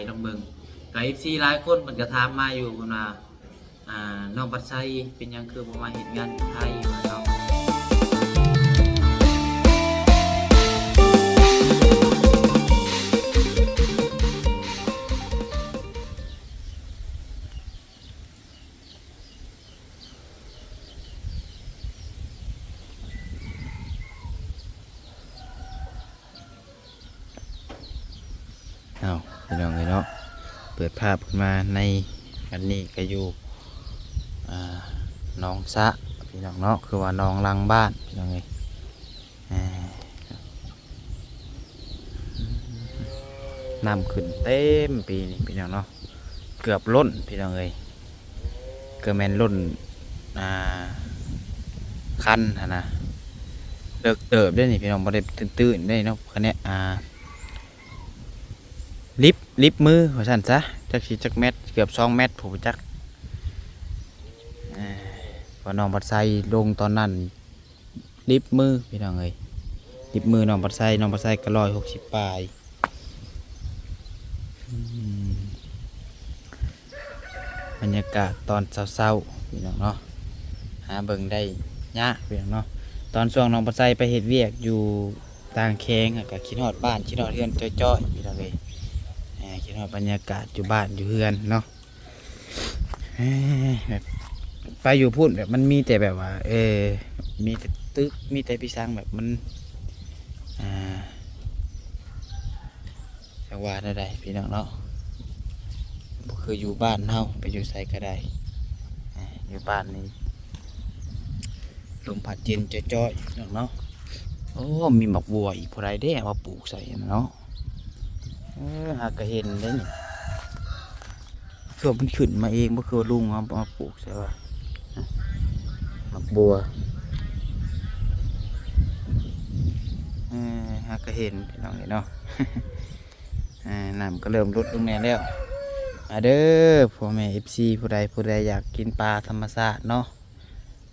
ລອງເບິ່ງ. ກໍເອັຟຊີຫຼາຍຄົນເພິ່ນກໍຖາມມາຢູ່ ເພິ່ນວ່າ ອ່າ ນ້ອງບັດໄຊເປັນຫຍັງຄືບໍ່ມາເຮັດງານຢູ່ໄທ ວ່າເນາະ. ເອົາ ພີ່ນ້ອງເອີຍເນາະ ເປີດພາບຂຶ້ນມາໃນອັນນີ້ກໍຢູ່ ອ່າ ໜອງສະ ພີ່ນ້ອງເນາະ ຄືວ່າໜອງຫຼັງບ້ານ ພີ່ນ້ອງເອີຍ. ອ່າ ນ້ຳຂຶ້ນເຕັມປີນີ້ ພີ່ນ້ອງເນາະ ເກືອບລົ້ນ ພີ່ນ້ອງເອີຍ ເກືອບແມ່ນລົ້ນ ອ່າ ຄັນຫັ້ນນະ. ເລິກເຕີບເດ້ນີ້ ພີ່ນ້ອງ ບໍ່ໄດ້ຕື້ນໆເດ້ເນາະ ຄັນນີ້ ອ່າ ລິບ ລິບມືວ່າຊັ້ນຊະ ຈັກຊິຈັກແມັດ ເກືອບສອງແມັດ ຜູ້ຈັກ. ເອີ ວ່ານ້ອງບັດໄຊລົງຕອນນັ້ນ ລິບມື ພີ່ນ້ອງເອີຍ ລິບມືນ້ອງບັດໄຊ ນ້ອງບັດໄຊກໍຮ້ອຍຫົກສິບປາຍ. ອືມ ບັນຍາກາດຕອນເຊົ້າໆ ພີ່ນ້ອງເນາະ ຫາເບິ່ງໄດ້ຍາກ ພີ່ນ້ອງເນາະ. ຕອນຊ່ວງນ້ອງບັດໄຊໄປເຮັດວຽກຢູ່ຕ່າງແຂວງ ກໍຄິດຮອດບ້ານ ຄິດຮອດເຮືອນຈ້ອຍໆ ພີ່ນ້ອງເອີຍ ຄິດຮອດບັນຍາກາດຢູ່ບ້ານຢູ່ເຮືອນເນາະ. ເອີ ແບບໄປຢູ່ພຸ້ນ ແບບມັນມີແຕ່ແບບວ່າ ເອີ ມີແຕ່ຕຶກ ມີແຕ່ປີສັງ ແບບມັນ ອ່າ ຈັກວ່າແນວໃດ ພີ່ນ້ອງເນາະ ບໍ່ຄືຢູ່ບ້ານເຮົາ ໄປຢູ່ໃສກໍໄດ້. ອ່າ ຢູ່ບ້ານນີ້ ລົມພັດເຢັນຈ້ອຍໆ ພີ່ນ້ອງເນາະ. ໂອ້ ມີໝາກບົວອີກ ຜູ້ໃດເດ້ເອົາມາປູກໃສ່ຫັ້ນເນາະ. ເອີ ຫາກະເຫັນເດ້ນີ້ ຄືວ່າມັນຂຶ້ນມາເອງບໍ່ ຄືວ່າລຸງເອົາມາປູກໃສ່ວ່າ ໝາກບົວ. ເອີ ຫາກະເຫັນ ພີ່ນ້ອງເອີຍເນາະ. ອ່າ ນ້ຳກໍເລີ່ມຫຼຸດລົງແດ່ແລ້ວ. ມາເດີ ພໍ່ແມ່ເອັຟຊີ ຜູ້ໃດ ຜູ້ໃດຢາກກິນປາທຳມະຊາດເນາະ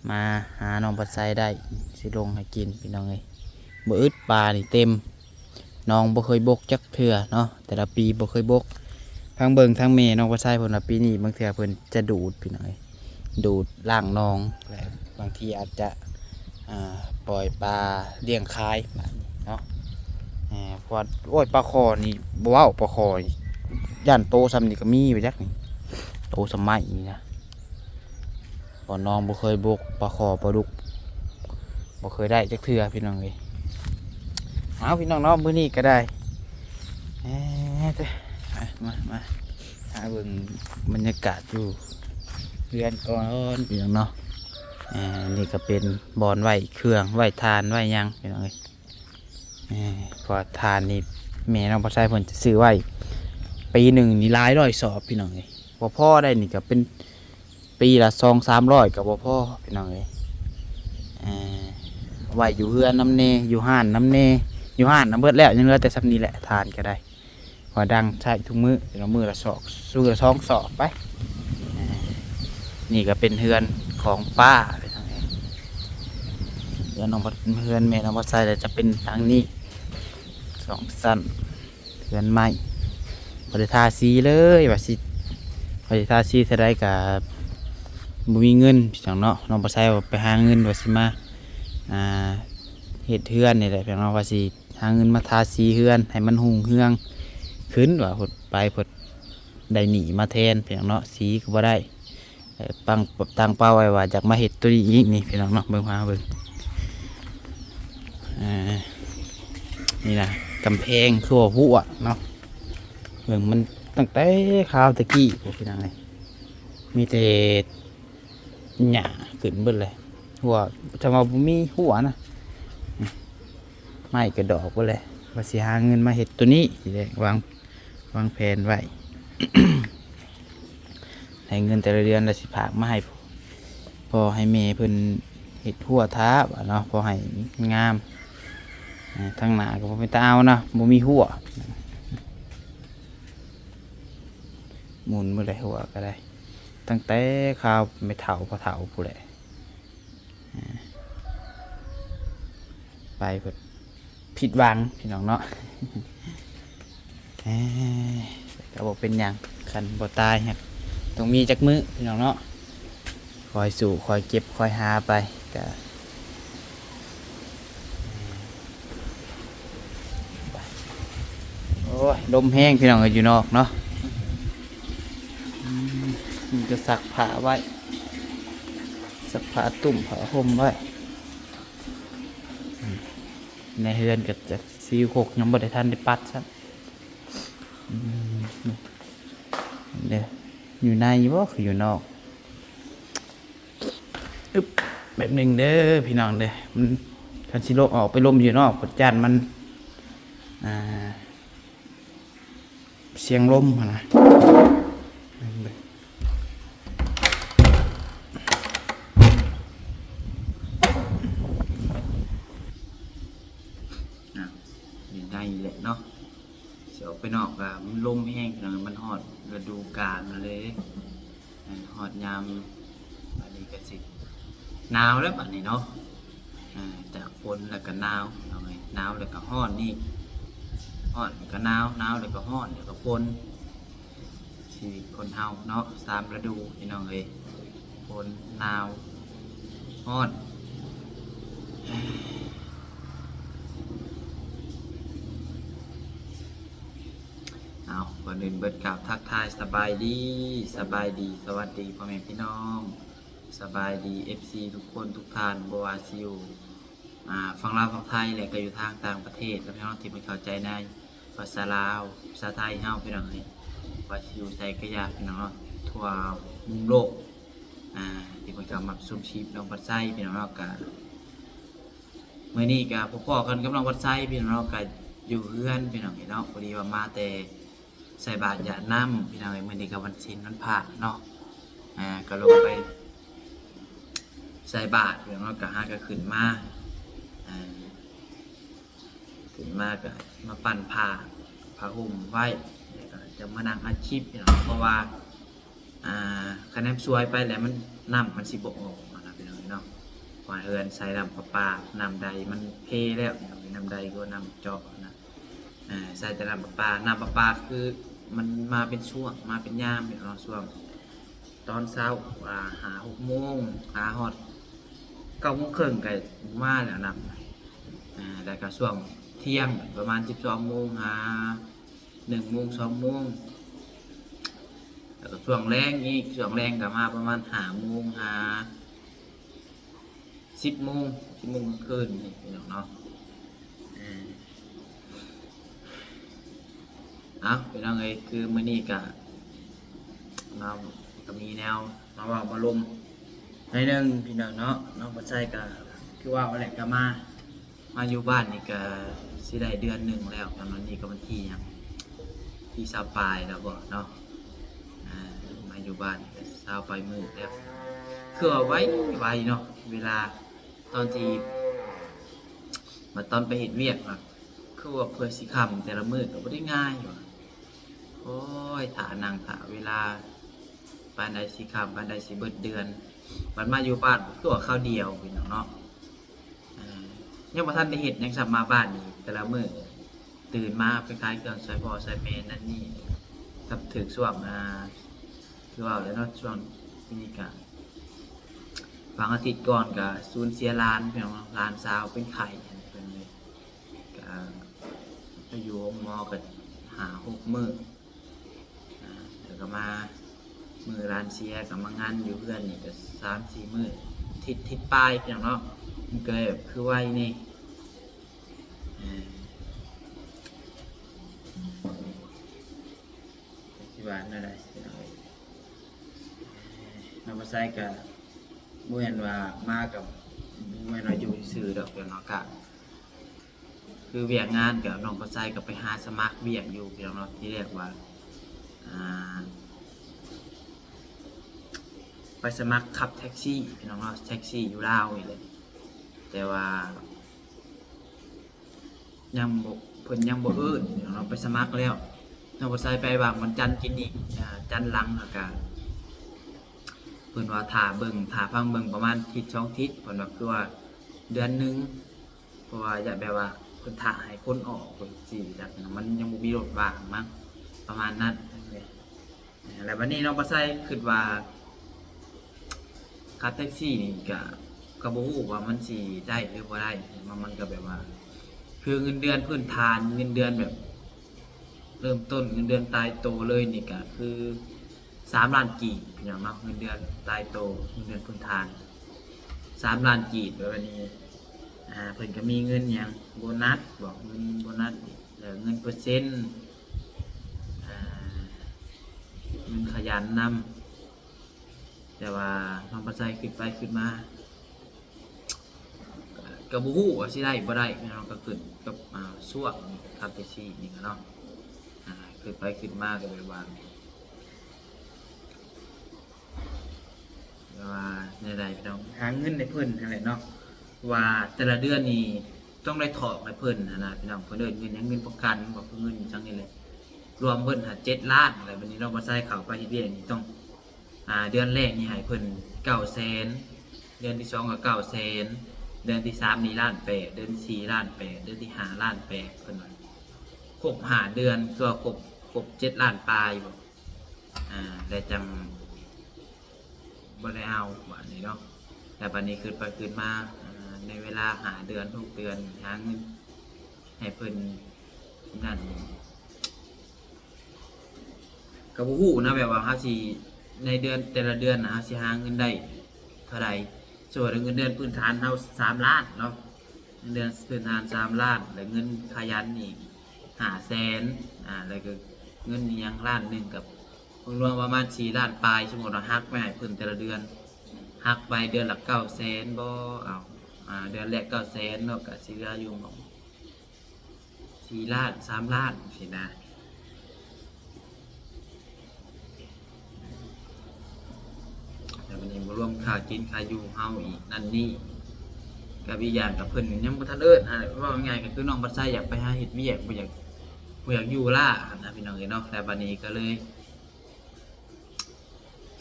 ມາຫານ້ອງບັດໄຊໄດ້ ຊິລົງໃຫ້ກິນ ພີ່ນ້ອງເອີຍ. ບໍ່ອຶດ ປານີ້ເຕັມ ໜອງບໍ່ເຄີຍບົກຈັກເທື່ອເນາະ ແຕ່ລະປີບໍ່ເຄີຍບົກ. ທາງເບິ່ງທາງແມ່ນ້ອງບັດໄຊເພິ່ນວ່າ ປີນີ້ບາງເທື່ອເພິ່ນຈະດູດ ພີ່ນ້ອງເອີຍ ດູດລ້າງໜອງ ແລະ ບາງທີອາດຈະ ອ່າ ປ່ອຍປາລ້ຽງຂາຍບາດນີ້ເນາະ. ເອີ ເພາະວ່າ ໂອ້ຍ ປາຄໍ່ນີ້ບໍ່ເວົ້າ ປາຄໍ່ນີ້ ຢ້ານໂຕສ່ຳນີ້ກໍມີບໍ່ຈັກນີ້ ໂຕສ່ຳໄມ້ນີ້ນະ. ເພາະໜອງບໍ່ເຄີຍບົກ ປາຄໍ່ ປາດຸກ ບໍ່ເຄີຍໄດ້ຈັກເທື່ອ ພີ່ນ້ອງເອີຍ. ເອົາ ພີ່ນ້ອງເນາະ ມື້ນີ້ກໍໄດ້ ເອີ ມາ ມາ ມາຫາເບິ່ງບັນຍາກາດຢູ່ເຮືອນກ່ອນ ພີ່ນ້ອງເນາະ. ເອີ ນີ້ກໍເປັນບ່ອນໄວ້ເຄື່ອງ ໄວ້ຖ່ານ ໄວ້ຫຍັງ ພີ່ນ້ອງເອີຍ. ເອີ ເພາະວ່າຖ່ານນີ້ແມ່ນ້ອງປາໄຊເພິ່ນຈະຊື້ໄວ້ ປີໜຶ່ງນີ້ຫຼາຍຮ້ອຍສອບ ພີ່ນ້ອງເອີຍ ບໍ່ພໍໄດ໋ ນີ້ກໍເປັນປີລະສອງສາມຮ້ອຍກໍບໍ່ພໍ ພີ່ນ້ອງເອີຍ. ເອີ ໄວ້ຢູ່ເຮືອນນຳແດ່ ຢູ່ຮ້ານນຳແດ່ ຢູ່ຮ້ານນຳເບິດແລ້ວ ຍັງເຫຼືອແຕ່ສ່ຳນີ້ແຫຼະ ຖ່ານກໍໄດ້ ເພາະວ່າດັງໃຊ້ທຸກມື້ ເນາະ ມື້ລະສອບ ມື້ລະສອງສອບໄປ. ເອີ ນີ້ກໍເປັນເຮືອນຂອງປ້າ ເຮືອນນ້ອງ ເຮືອນແມ່ນ້ອງປາໄຊກໍຈະເປັນຫຼັງນີ້ ສອງຊັ້ນ ເຮືອນໄມ້ ບໍ່ໄດ້ທາສີເລີຍ ວ່າຊິ ວ່າຊິທາສີເທົ່າໃດກໍບໍ່ມີເງິນ ພີ່ນ້ອງເນາະ. ນ້ອງປາໄຊວ່າໄປຫາເງິນ ວ່າຊິມາ ອ່າ ເຮັດເຮືອນນີ້ແຫຼະ ພີ່ນ້ອງ ວ່າຊິຫາເງິນມາທາສີເຮືອນໃຫ້ມັນຮຸ່ງເຮືອງຂຶ້ນ ວ່າພຸ້ນໄປພຸ້ນ ໄດ້ໜີ້ມາແທນ ພີ່ນ້ອງເນາະ ສີກໍບໍ່ໄດ້. ເອີ ຕັ້ງ ຕັ້ງເປົ້າໄວ້ວ່າຢາກມາເຮັດໂຕນີ້ອີກນີ້ ພີ່ນ້ອງເນາະ ເບິ່ງ ພາເບິ່ງ ເອີ ນີ້ນະ ກຳແພງຄືວ່າຮົ້ວເນາະ ເບິ່ງ ມັນຕັ້ງແຕ່ຄາວແຕ່ກີ້ພຸ້ນ ພີ່ນ້ອງເອີຍ ມີແຕ່ຫຍ້າຂຶ້ນເບິດເລີຍ ຮົ້ວ ຈຳວ່າບໍ່ມີຮົ້ວນະ ໄມ້ກະດອກເບິດເລີຍ. ວ່າຊິຫາເງິນມາເຮັດໂຕນີ້ ຊິໄດ້ວາງ ວາງແຜນໄວ້ ໃຫ້ເງິນແຕ່ລະເດືອນລະຊິຝາກມາໃຫ້ພໍ່ໃຫ້ແມ່ເພິ່ນເຮັດຮົ້ວທາເນາະ ພໍໃຫ້ງາມ. ເອີ ທາງໜ້າກໍບໍ່ເປັນຕາເອົານະ ບໍ່ມີຮົ້ວ ໝຸ່ນມື້ໃດຮົ້ວກໍໄດ້ ຕັ້ງແຕ່ຄາວແມ່ເຖົ້າພໍ່ເຖົ້າພຸ້ນແຫຼະ. ອ່າ ໄປເພິ່ນຜິດຫວັງພີ່ນ້ອງເນາະ. ເອີ ກໍບໍ່ເປັນຫຍັງ ຄັນບໍ່ຕາຍຫາກຕ້ອງມີຈັກມື້ພີ່ນ້ອງເນາະ ຄອຍສູ້ ຄອຍເກັບ ຄອຍຫາໄປ ກະ ໂອ້ຍ ລົມແຮງພີ່ນ້ອງເອີຍ ຢູ່ນອກເນາະ ອືມ ມີແຕ່ຊັກຜ້າໄວ້ ຊັກຜ້າຕຸ້ມຜ້າຫົ່ມໄວ້ ອືມ ໃນເຮືອນກໍຈັກ ຊີໂຄກຍັງບໍ່ໄດ້ທັນໄດ້ປັດຊ້ຳ ອືມ ເດ້ ຢູ່ໃນບໍ່ ຄືຢູ່ນອກ ອຶບ ແປັບໜຶ່ງເດີພີ່ນ້ອງເດີ ມັນ ຄັນຊິລົມ ອອກໄປລົມຢູ່ນອກ ພັດຢ້ານມັນ ອ່າ ສຽງລົມຫັ້ນນະ ອ່າ ນີ້ໄດ້ແຫຼະເນາະ ຊິອອກໄປນອກກໍມັນລົມແຮງ ພີ່ນ້ອງ ມັນຮອດລະດູການແລ້ວເດ້ ຮອດຍາມ ບາດນີ້ກໍຊິໜາວແລ້ວບາດນີ້ເນາະ ອ່າ ຈາກຝົນແລ້ວກໍໜາວ ພີ່ນ້ອງເອີຍ ໜາວແລ້ວກໍຮ້ອນອີກ ຮ້ອນແລ້ວກໍໜາວ ໜາວແລ້ວກໍຮ້ອນ ແລ້ວກໍຝົນ ຊີວິດຄົນເຮົາເນາະ ສາມລະດູ ພີ່ນ້ອງເອີຍ ຝົນ ໜາວ ຮ້ອນ ເອົາ ກ່ອນອື່ນເບິດ ກ່າວທັກທາຍສະບາຍດີ ສະບາຍດີ ສະຫວັດດີພໍ່ແມ່ພີ່ນ້ອງ ສະບາຍດີ ເອັຟຊີ ທຸກຄົນທຸກທ່ານ ບໍ່ວ່າຊິຢູ່ ອ່າ ຝັ່ງລາວ ຝັ່ງໄທ ແລະ ກໍຢູ່ທາງຕ່າງປະເທດ ແລະ ພີ່ນ້ອງທີ່ບໍ່ເຂົ້າໃຈໃນພາສາລາວ ພາສາໄທເຮົາ ພີ່ນ້ອງເອີຍ ວ່າຊິຢູ່ໃສກໍຢ່າ ພີ່ນ້ອງເນາະ ທົ່ວມຸມໂລກ ອ່າ ທີ່ເພິ່ນກໍມັກຊົມຊີບນ້ອງວັດໄຊ ພີ່ນ້ອງເນາະ ກະ ມື້ນີ້ກໍພໍ້ໆກັນກັບນ້ອງວັດໄຊ ພີ່ນ້ອງເນາະ ກໍຢູ່ເຮືອນ ພີ່ນ້ອງເອີຍເນາະ ພໍດີວ່າມາແຕ່ໃສ່ບາດຢາດນ້ຳ ພີ່ນ້ອງເອີຍ ມື້ນີ້ກໍວັນສິນວັນພະເນາະ ອ່າ ກໍລົງໄປໃສ່ບາດ ພີ່ນ້ອງເນາະ ກໍຫາກໍຂຶ້ນມາ ອ່າ ຕື່ນມາກໍມາປັ່ນຜ້າ ຜ້າຫົ່ມໄວ້ ແລ້ວກໍຈະມານັ່ງອັດຄລິບ ພີ່ນ້ອງ ເພາະວ່າ ອ່າ ຄັນແນມສວຍໄປແລ້ວມັນ ນ້ຳມັນຊິບໍ່ອອກຫັ້ນນະ ພີ່ນ້ອງເນາະ ເພາະວ່າເຮືອນໃຊ້ນ້ຳປະປາ ນ້ຳໃດມັນເພແລ້ວ ນ້ຳໃດກໍນ້ຳເຈາະນະ ອ່າ ໃຊ້ແຕ່ນ້ຳປະປາ ນ້ຳປະປາຄືມັນມາເປັນຊ່ວງ ມາເປັນຍາມ ພີ່ນ້ອງ ຊ່ວງ ຕອນເຊົ້າ ອ່າ ຫ້າຫົກໂມງ ຫາຮອດເກົ້າໂມງເຄິ່ງກໍມາແລ້ວນຳ ອ່າ ແລ້ວກໍຊ່ວງທ່ຽງປະມານສິບສອງໂມງ ຫາໜຶ່ງໂມງ ສອງໂມງ ແລ້ວກໍຊ່ວງແລງອີກ ຊ່ວງແລງກໍມາປະມານຫ້າໂມງ ຫາ ສິບໂມງ ສິບໂມງກາງຄືນນີ້ ພີ່ນ້ອງເນາະ ເອີ ເອົາ ພີ່ນ້ອງເອີຍ ຄືມື້ນີ້ກະ ເຮົາກະມີແນວມາເວົ້າມາລົມໜ້ອຍໜຶ່ງ ພີ່ນ້ອງເນາະ ນ້ອງວັດໄຊກະຄືເວົ້າແຫຼະ ກະມາ ມາຢູ່ບ້ານນີ້ກະຊິໄດ້ເດືອນໜຶ່ງແລ້ວ ຕອນນີ້ກະວັນທີຫຍັງ ທີຊາວປາຍແລ້ວບໍ່ເນາະ ອ່າ ມາຢູ່ບ້ານກະຊາວປາຍມື້ແລ້ວ ຄືວ່າໄວ ໄວເນາະ ເວລາ ຕອນທີ່ ມາຕອນໄປເຮັດວຽກນະ ຄືວ່າເພື່ອຊິຄ່ຳແຕ່ລະມື້ກໍບໍ່ໄດ້ງ່າຍຫວາ ໂອ້ຍ ຖ້ານັ່ງຖ້າເວລາ ປານໃດຊິຄ່ຳ ປານໃດຊິເບິດເດືອນ ບັດມາຢູ່ບ້ານ ຄືວ່າຄາວດຽວ ພີ່ນ້ອງເນາະ ອ່າ ຍັງບໍ່ທັນໄດ້ເຮັດຫຍັງຊ້ຳ ມາບ້ານນີ້ແຕ່ລະມື້ ຕື່ນມາໄປຂາຍເຄື່ອງຊ່ອຍພໍ່ຊ່ອຍແມ່ນັ້ນນີ້ ກັບຖືກຊ່ວງ ອ່າ ຄືວ່າແຫຼະເນາະ ຊ່ວງນີ້ກະ ບາງອາທິດກ່ອນກະສູນເສຍຫຼານ ພີ່ນ້ອງເນາະ ຫຼານສາວເປັນໄຂ້ ເພິ່ນເລີຍ ກະໄປຢູ່ໂຮງໝໍກະຫ້າຫົກມື້ ອ່າ ແລ້ວກະມາ ມື້ຫຼານເສຍກະມາງັນຢູ່ເຮືອນນີ້ກະສາມສີ່ມື້ ທິດ ທິດປາຍ ພີ່ນ້ອງເນາະ ມັນກະເລີຍແບບຄືໄວແດ່ ເອີ ຈັກຊິວ່າແນວໃດ ພີ່ນ້ອງເອີຍ ນ້ອງບໍ່ໃສ່ກະບໍ່ແມ່ນວ່າມາກະບໍ່ແມ່ນວ່າຢູ່ຊື່ໆດອກ ພີ່ນ້ອງເນາະ ກະ ຄືວຽກງານກະ ນ້ອງປະໄຊກະໄປຫາສະໝັກວຽກຢູ່ ພີ່ນ້ອງເນາະ ທີແລກວ່າ ອ່າ ໄປສະໝັກຂັບແທັກຊີ ພີ່ນ້ອງເນາະ ແທັກຊີຢູ່ລາວນີ້ແຫຼະ ແຕ່ວ່າຍັງບໍ່ ເພິ່ນຍັງບໍ່ເອີ້ນ ພີ່ນ້ອງເນາະ ໄປສະໝັກແລ້ວ ນ້ອງປະໄຊໄປຫວ່າງວັນຈັນກິນນີ້ ອ່າ ຈັນຫຼັງ ແລ້ວກະ ເພິ່ນວ່າຖ້າເບິ່ງ ຖ້າຟັງເບິ່ງປະມານທິດສອງທິດ ເພິ່ນວ່າຄືວ່າເດືອນໜຶ່ງ ເພາະວ່າຢາກແບບວ່າເພິ່ນຖ້າໃຫ້ຄົນອອກ ເພິ່ນຊິຈັກ ມັນຍັງບໍ່ມີລົດວ່າງມັ້ງ ປະມານນັ້ນ. ແລ້ວບັດນີ້ນ້ອງປາໄຊຄິດວ່າ ຂັບແທັກຊີນີ້ກະ ກະບໍ່ຮູ້ວ່າມັນຊິໄດ້ຫຼືບໍ່ໄດ້ ມັນ ມັນກະແບບວ່າ ຄືເງິນເດືອນພື້ນຖານ ເງິນເດືອນແບບເລີ່ມຕົ້ນ ເງິນເດືອນຕາຍໂຕເລີຍນີ້ກະຄືສາມລ້ານກີບ ພີ່ນ້ອງເນາະ ເງິນເດືອນຕາຍໂຕ ເງິນເດືອນພື້ນຖານສາມລ້ານກີບ. ແລ້ວບັດນີ້ ອ່າ ເພິ່ນກະມີເງິນຫຍັງ ໂບນັດບໍ ເງິນໂບນັດ ແລ້ວເງິນເປີເຊັນ ອ່າ ເງິນຂະຫຍັນນຳ. ແຕ່ວ່ານ້ອງປາໄຊຄິດໄປຄິດມາ ກະ ກະບໍ່ຮູ້ວ່າຊິໄດ້ບໍ່ໄດ້ ພີ່ນ້ອງ ກະຂຶ້ນກັບ ອ່າ ຊ່ວງນີ້ ຂັບແທັກຊີນີ້ກະເນາະ ອ່າ ຄິດໄປຄິດມາກະແບບວ່າ ແບບວ່າແນວໃດ ພີ່ນ້ອງ ຫາເງິນໃຫ້ເພິ່ນຫັ້ນແຫຼະເນາະ ວ່າແຕ່ລະເດືອນນີ້ຕ້ອງໄດ້ຖອກໃຫ້ເພິ່ນຫັ້ນນະ ພີ່ນ້ອງ ເພິ່ນເອີ້ນເງິນຫຍັງ ເງິນປະກັນບໍ ເງິນຫຍັງນີ້ແຫຼະ ລວມເບິດຫັ້ນເຈັດລ້ານ. ແລ້ວບັດນີ້ນ້ອງປາໄຊເຂົ້າໄປເຮັດວຽກນີ້ຕ້ອງ ອ່າ ເດືອນແລກນີ້ໃຫ້ເພິ່ນເກົ້າແສນ ເດືອນທີສອງກະເກົ້າແສນ ເດືອນທີສາມນີ້ລ້ານແປດ ເດືອນທີສີ່ລ້ານແປດ ເດືອນທີຫ້າລ້ານແປດ ເພິ່ນວ່າ ຄົບຫ້າເດືອນ ຄືວ່າຄົບ ຄົບເຈັດລ້ານປາຍບໍ ອ່າ ແລ້ວຈັ່ງບໍ່ໄດ້ເອົາບາດນີ້ເນາະ. ແລ້ວບາດນີ້ຄິດໄປຄິດມາ ອ່າ ໃນເວລາຫ້າເດືອນ ຫົກເດືອນ ຫາເງິນໃຫ້ເພິ່ນນັ້ນ ກະບໍ່ຮູ້ນະ ແບບວ່າເຮົາຊິ ໃນເດືອນ ແຕ່ລະເດືອນນະ ເຮົາຊິຫາເງິນໄດ້ເທົ່າໃດ. ສົມມຸດວ່າເງິນເດືອນພື້ນຖານເຮົາສາມລ້ານເນາະ ເງິນເດືອນພື້ນຖານສາມລ້ານ ແລ້ວເງິນຂະຫຍັນອີກຫ້າແສນ ອ່າ ແລ້ວກະເງິນອີ່ຫຍັງລ້ານໜຶ່ງ ກະລວມປະມານສີ່ລ້ານປາຍ. ສົມມຸດວ່າຫັກໄປໃຫ້ເພິ່ນແຕ່ລະເດືອນ ຫັກໄປເດືອນລະເກົ້າແສນບໍ ເອົາ ອ່າ ເດືອນແລກເກົ້າແສນເນາະ ກະຊິເຫຼືອຢູ່ ສີ່ລ້ານ ສາມລ້ານຊີ້ນະ. ແລ້ວບັດນີ້ບໍ່ລວມຄ່າກິນຄ່າຢູ່ເຮົາອີກນັ້ນນີ້ ກະອີກຢ່າງກະເພິ່ນຍັງບໍ່ທັນເອີ້ນ ອ່າ ເວົ້າງ່າຍໆ ກະຄືນ້ອງບັດໄຊຢາກໄປຫາເຮັດວຽກ ບໍ່ຢາກ ບໍ່ຢາກຢູ່ລ້າຫັ້ນນະ ພີ່ນ້ອງເອີຍເນາະ. ແລ້ວບັດນີ້ກະເລີຍ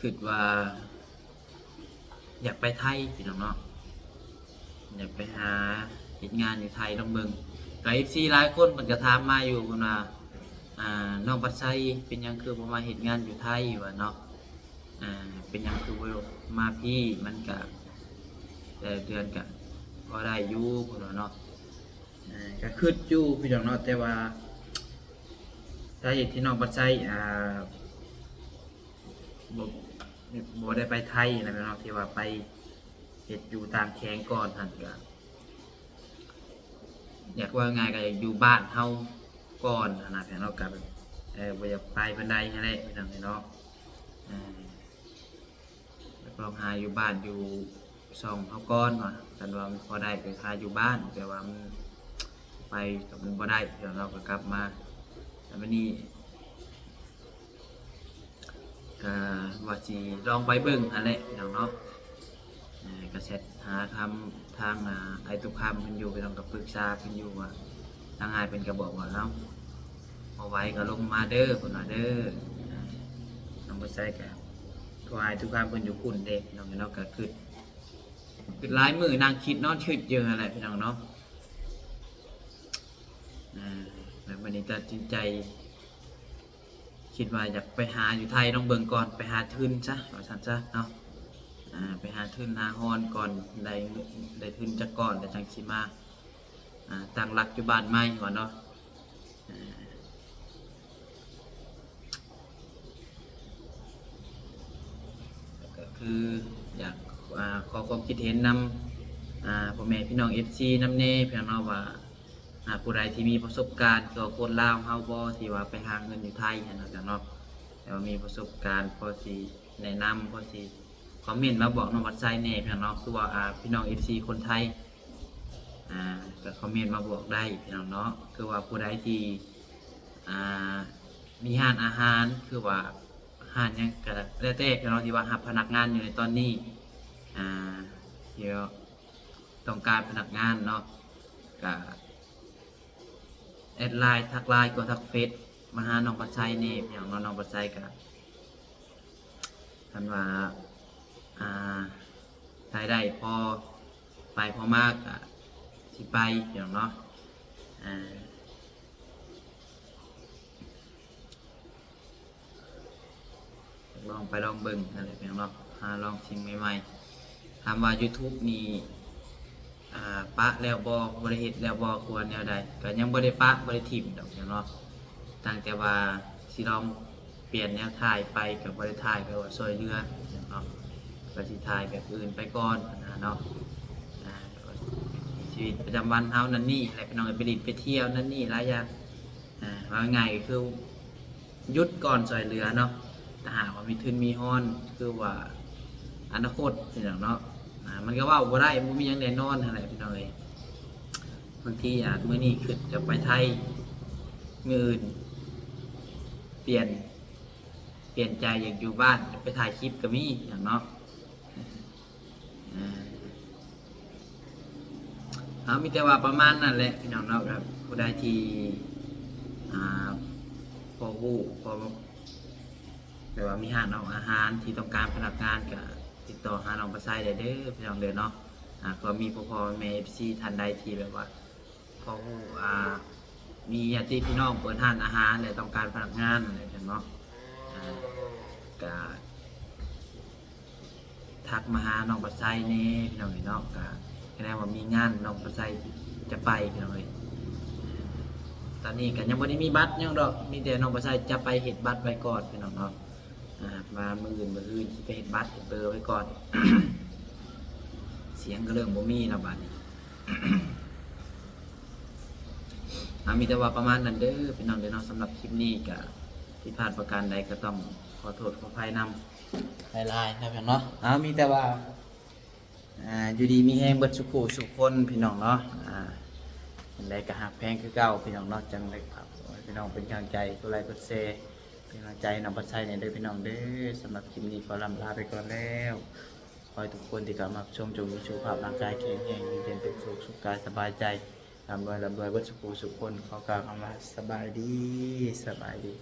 ຄິດວ່າ ຢາກໄປໄທພີ່ນ້ອງເນາະ ຢາກໄປຫາເຮັດງານຢູ່ໄທລອງເບິ່ງ. ກະເອັຟຊີຫຼາຍຄົນເພິ່ນກະຖາມມາຢູ່ ເພິ່ນວ່າ ອ່າ ນ້ອງບັດໄຊເປັນຫຍັງຄືບໍ່ມາເຮັດງານຢູ່ໄທວ່າເນາະ ອ່າ ເປັນຫຍັງຄືບໍ່ມາພີ້ ມັນກະແຕ່ລະເດືອນກະພໍໄດ້ຢູ່ ເພິ່ນວ່າເນາະ. ເອີ ກະຄິດຢູ່ພີ່ນ້ອງເນາະ ແຕ່ວ່າສາເຫດທີ່ນ້ອງບັດໄຊ ອ່າ ບໍ່ ບໍ່ໄດ້ໄປໄທຫັ້ນນະເນາະ ທີ່ວ່າໄປເຮັດຢູ່ຕ່າງແຂວງກ່ອນຫັ້ນ ກະຢາກເວົ້າງ່າຍກະຢາກຢູ່ບ້ານເຮົາກ່ອນຫັ້ນນະ ແຕ່ເຮົາກະແບບ ເອີ ບໍ່ຢາກໄປປານໃດຫັ້ນແຫຼະ ພີ່ນ້ອງເນາະ. ເອີ ລອງຫາຢູ່ບ້ານຢູ່ຊ່ອງເຮົາກ່ອນວ່າ ຄັນວ່າມັນພໍໄດ້ກະຫາຢູ່ບ້ານ ແຕ່ວ່າມັນໄປກະມັນບໍ່ໄດ້ ແລ້ວເຮົາກະກັບມາ. ແລ້ວບາດນີ້ກະວ່າຊິລອງໄປເບິ່ງຫັ້ນແຫຼະພີ່ນ້ອງເນາະ. ເອີ ກະແຊັດຫາທາງ ທາງ ອ່າ ອ້າຍຕຸຄຳເພິ່ນຢູ່ ພີ່ນ້ອງ ກະປຶກສາເພິ່ນຢູ່ວ່າ ທາງອ້າຍເພິ່ນກະບອກວ່າ ເອົ້າ ບໍ່ໄຫວກະລົງມາເດີ ເພິ່ນວ່າເດີ. ນ້ອງບໍ່ໃສ່ກະໂທຫາອ້າຍຕຸຄຳເພິ່ນຢູ່ພຸ້ນເດ້ ພີ່ນ້ອງເນາະ. ກະຄຶດ ຄຶດຫຼາຍມື້ ນັ່ງຄຶດນອນຄຶດຢູ່ຫັ້ນແຫຼະ ພີ່ນ້ອງເນາະ. ເອີ ແລ້ວບາດນີ້ຕັດສິນໃຈ ຄິດວ່າຢາກໄປຫາຢູ່ໄທລອງເບິ່ງກ່ອນ ໄປຫາທຶນຊະ ວ່າຊັ້ນຊະເນາະ. ອ່າ ໄປຫາທຶນຫາຮອນກ່ອນ ໄດ້ ໄດ້ທຶນຈັກກ້ອນ ແລ້ວຈັ່ງຊິມາ ອ່າ ຕັ້ງຫຼັກຢູ່ບ້ານໃໝ່ວ່າເນາະ. ກະຄືຢາກ ອ່າ ຂໍຄວາມຄິດເຫັນນຳ ອ່າ ພໍ່ແມ່ພີ່ນ້ອງເອັຟຊີນຳແດ່ ພີ່ນ້ອງເນາະ ວ່າ ອ່າ ຜູ້ໃດທີ່ມີປະສົບການກ່ຽວກັບຄົນລາວເຮົາບໍ່ ທີ່ວ່າໄປຫາເງິນຢູ່ໄທຫັ້ນນະເນາະ ແຕ່ວ່າມີປະສົບການພໍຊິແນະນຳ ພໍຊິຄອມເມັນມາບອກນ້ອງວັດໄຊແດ່ ພີ່ນ້ອງເນາະ. ຄືວ່າ ອ່າ ພີ່ນ້ອງເອັຟຊີຄົນໄທ ອ່າ ກະຄອມເມັນມາບອກໄດ້ ພີ່ນ້ອງເນາະ. ຄືວ່າຜູ້ໃດທີ່ ອ່າ ມີຮ້ານອາຫານ ຄືວ່າຮ້ານຫຍັງກະແລ້ວແຕ່ ພີ່ນ້ອງ ທີ່ວ່າຮັບພະນັກງານຢູ່ໃນຕອນນີ້ ອ່າ ທີ່ວ່າ ຕ້ອງການພະນັກງານເນາະ ກະແອັດໄລນ໌ ທັກໄລນ໌ ກະທັກເຟສມາຫານ້ອງວັດໄຊແດ່ ພີ່ນ້ອງເນາະ. ນ້ອງວັດໄຊກະ ຄັນວ່າ ອ່າ ລາຍໄດ້ພໍໄປພໍມາກະຊິໄປ ພີ່ນ້ອງເນາະ. ອ່າ ລອງໄປລອງເບິ່ງຫັ້ນແຫຼະພີ່ນ້ອງເນາະ ຫາລອງສິ່ງໃໝ່ໆ. ຖາມວ່າ YouTube ນີ້ ອ່າ ປະແລ້ວບໍ່ ບໍ່ໄດ້ເຮັດແລ້ວບໍ່ ຄືວ່າແນວໃດ ກໍຍັງບໍ່ໄດ້ປະ ບໍ່ໄດ້ຖິ້ມດອກເນາະ ຕັ້ງແຕ່ວ່າຊິລອງປ່ຽນແນວຖ່າຍໄປ ກໍບໍ່ໄດ້ຖ່າຍ ແບບວ່າຊ່ອຍເຫຼືອເນາະ ກໍຊິຖ່າຍແບບອື່ນໄປກ່ອນຫັ້ນນະເນາະ. ອ່າ ກໍຊີວິດປະຈຳວັນເຮົານັ້ນນີ້ແຫຼະ ພີ່ນ້ອງເອີຍ ໄປຫຼິ້ນໄປທ່ຽວນັ້ນນີ້ຫຼາຍຢ່າງ ອ່າ ເວົ້າງ່າຍໆ ກໍຄືຢຸດກ່ອນຊ່ອຍເຫຼືອເນາະ ຖ້າຫາກວ່າມີທຶນມີຮອນ ຄືວ່າອະນາຄົດ ພີ່ນ້ອງເນາະ ອ່າ ມັນກໍເວົ້າບໍ່ໄດ້ ບໍ່ມີຫຍັງແນ່ນອນຫັ້ນແຫຼະ ພີ່ນ້ອງເອີຍ. ບາງທີອາດມື້ນີ້ຄິດຈະໄປໄທ ມື້ອື່ນປ່ຽນ ປ່ຽນໃຈຢາກຢູ່ບ້ານ ໄປຖ່າຍຄລິບກໍມີ ພີ່ນ້ອງເນາະ. ເອົາ ມີແຕ່ວ່າປະມານນັ້ນແຫຼະ ພີ່ນ້ອງເນາະ ແບບຜູ້ໃດທີ່ ອ່າ ພໍຮູ້ ພໍ ແບບວ່າມີຮ້ານອອກອາຫານທີ່ຕ້ອງການພະນັກງານ ກໍຕິດຕໍ່ຫານ້ອງປາໄຊໄດ້ເດີ ພີ່ນ້ອງເດີເນາະ. ອ່າ ກໍມີພໍ່ໆແມ່ໆ ເອັຟຊີ ທ່ານໃດທີ່ແບບວ່າ ພໍຮູ້ ອ່າ ມີຍາດຕິພີ່ນ້ອງເປີດຮ້ານອາຫານ ແລະ ຕ້ອງການພະນັກງານ ແຫຼະ ພີ່ນ້ອງເນາະ ອ່າ ກໍ ທັກມາຫານ້ອງປາໄຊແດ່ ພີ່ນ້ອງເອີຍເນາະ ກະ ຄະແນນວ່າມີງານ ນ້ອງປາໄຊຈະໄປ ພີ່ນ້ອງເອີຍ. ຕອນນີ້ກະຍັງບໍ່ໄດ້ມີບັດຫຍັງດອກ ມີແຕ່ນ້ອງປາໄຊຈະໄປເຮັດບັດໄວ້ກ່ອນ ພີ່ນ້ອງເນາະ. ອ່າ ວ່າມື້ອື່ນ ມື້ອື່ນຊິໄປເຮັດບັດເຮັດເບີໄວ້ກ່ອນ. ສຽງກໍເລີ່ມບໍ່ມີແລ້ວບາດນີ້. ອ່າ ມີແຕ່ວ່າປະມານນັ້ນເດີ ພີ່ນ້ອງເດີເນາະ. ສຳລັບຄລິບນີ້ກະຜິດພາດປະການໃດກໍຕ້ອງຂໍໂທດຂໍອະໄພນຳຫຼາຍໆນະ ພີ່ນ້ອງເນາະ. ເອົາ ມີແຕ່ວ່າ ອ່າ ຢູ່ດີມີແຮງເບິດສູ່ຜູ້ສູ່ຄົນ ພີ່ນ້ອງເນາະ. ອ່າ ຈັ່ງໃດກໍຮັກແພງຄືເກົ່າ ພີ່ນ້ອງເນາະ. ຈັ່ງໃດກໍຝາກໃຫ້ພີ່ນ້ອງເປັນກຳລັງໃຈ ກົດໄລກົດແຊ ເປັນກຳລັງໃຈໃຫ້ນ້ອງປາໄຊແດ່ເດີ ພີ່ນ້ອງເດີ. ສຳລັບຄລິບນີ້ຂໍລ່ຳລາໄປກ່ອນແລ້ວ. ຂໍໃຫ້ທຸກຄົນທີ່ເຂົ້າມາຮັບຊົມ ຈົ່ງມີສຸຂະພາບຮ່າງກາຍແຂງແຮງ, ຢູ່ເຢັນເປັນສຸກ, ສຸກກາຍສະບາຍໃຈ, ລ່ຳລວຍ, ລ່ຳລວຍເບິດສູ່ຜູ້ສູ່ຄົນ. ຂໍກ່າວຄຳວ່າ ສະບາຍດີ, ສະບາຍດີ.